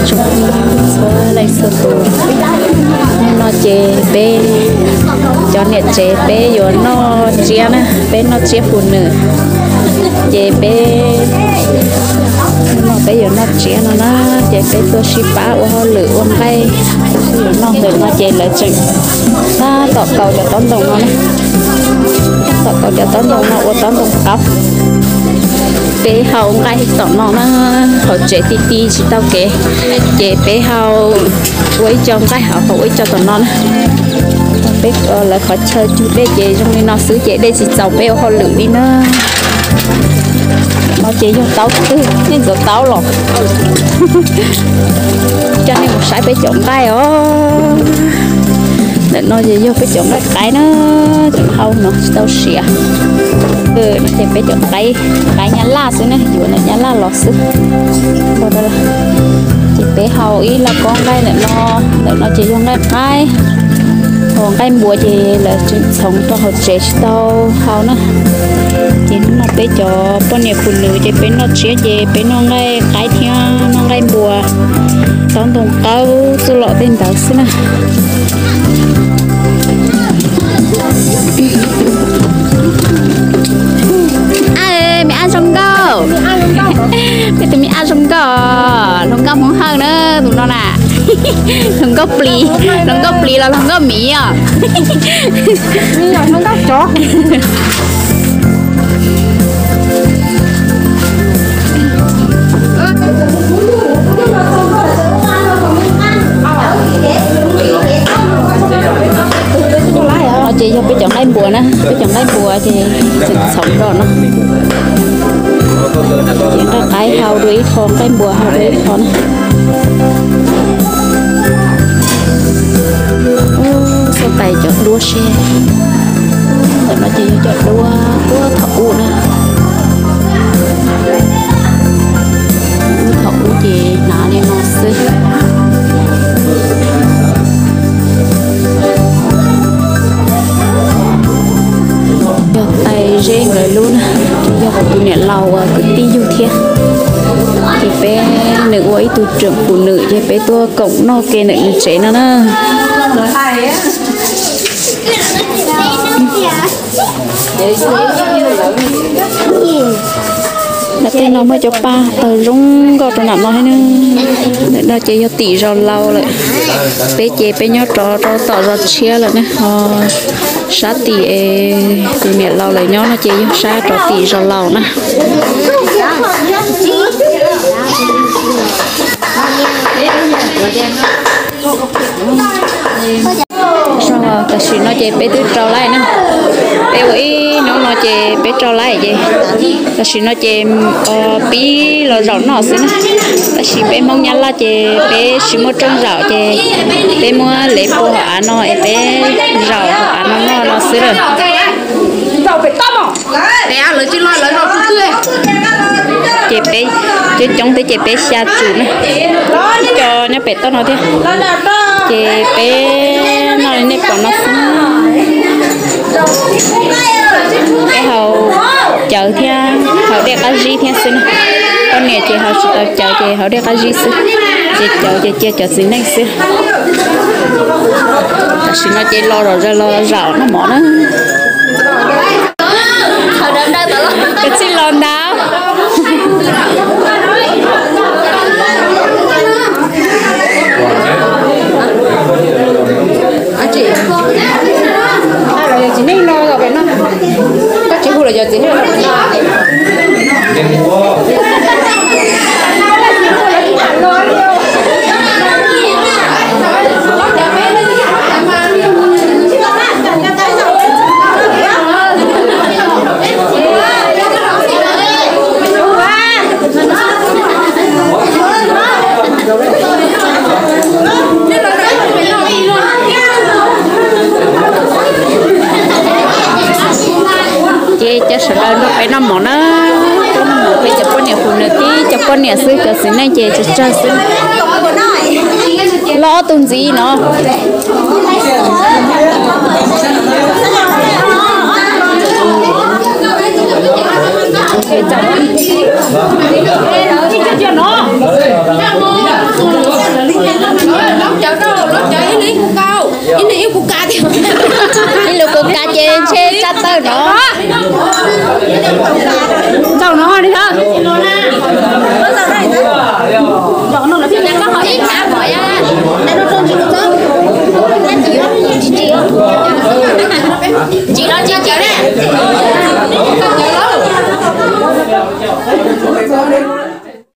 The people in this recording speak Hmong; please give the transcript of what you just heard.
Txhua leej txhua tus, hnub no ces peb cov niam tsev peb yuav noj tsiab na, peb noj tsiab hu nws. Ces peb, hnub no peb yuav noj tsiab no na, ces peb tuaj sib pab ua hauj lwm ua nqaij, yuav noj ntawm no ces lawv tseem tab tom kaus cov taub ntoo no na, tab tom kaus cov taub ntoo no ua taub ntoo qaub. Peb hau nqaij tom no na, hauv tsev ti ti tsis tau kev, ces peb hau ua ib co nqaij hauv, hau ua ib co tom no na. Peb lawv qhov chaw cug dej ces zoo li no xwb ces dej tsis txaus peb ua hauj lwm li na. No ces yog taub twg, nej ntxuav taub los coj nej mus saib peb cov nqaij os. Ntawm no ces yog peb cov nqaij qaib na, tseem hau no tsis tau siav. No ces peb cov qaib, qaib nyab laj xwb na, yuav ntawm nyab laj los xwb. Ces peb hau ib laj kob nqaij ntawm no, ntawm no ces yog nqaij qaib. Ho nqaij npua ces lawv tseem txhoov rau hauv tsev tsis tau hau na. Ces hnub no peb cov poj niam hu nws ces peb noj tsiab ces peb noj nqaij qaib thiab noj nqaij npua, taub ntoo qaub txuj lom tej ntawd xwb na. A, me ab zoo nkauj, peb tus me ab zoo nkauj, hluas nkauj Hmoob Hawj na tus no na. Hluas nkauj plis, hluas nkauj plis los hluas nkauj miv os. No ces yog peb cov nqaij npua na, peb cov nqaij npua ces tseem txhoov rau no. Ces nqaij qaib hau dua ib qho, nqaij npua hau dua ib qho na. Xauj tais cov duab seb, ntawm no ces yog cov duab, duab thaum ub na. Duab thaum ub ces hnav li no xwb. Yog tais zeb nkawd lub na, yog kuv tus niam laus uas kwv tij yug thiab. Ces peb, nws ua ib tug tseem pum nwm ces peb tuaj koom noj ke ntawm nws tsev no na. Nram tej no muaj cov paj tawg zoo nkauj rau nram no thiab na. Ntawm no ces yog tim zos laus lawm. Peb ces peb nyob rov rau tom zos tshiab lawm na. Ho sab tim es tus niam laus lawv nyob no ces yog sab rov tim zos laus na. Tam sim no ces peb twb rau laij na. Peb ua ib hnub no ces peb rau laij ces tam sim no ces pib los zaum noj xwb na. Tab sis peb Hmoob Nyab Laj ces peb tsis muaj rooj zaum ces peb muab lev pua hauv av no es peb zaum hauv av no noj no xwb lawm. Ces peb coob coob thiab ces peb xya tsum na, ib co nyob pem toj no thiab. Ces peb noj li nej pom no xwb. Peb haus cawv thiab haus dej qab zib thiab xwb na. Poj niam ces haus tsis tau cawv ces haus dej qab zib xwb. Ces cawv ces cia cov txiv neej xwb. Tam sim no ces los zom zaws los zaum noj mov na. Kav tsij los ntawd. Txiv neej no los pem no, koj tsis hu los yog txiv neej no. Ces cov sawv daws nrog peb noj mov na, peb noj mov peb cov poj niam hu nws tib cov poj niam xwb, cov txiv neej ces tsawg tsawg xwb. Loj ob tug ntxiv no.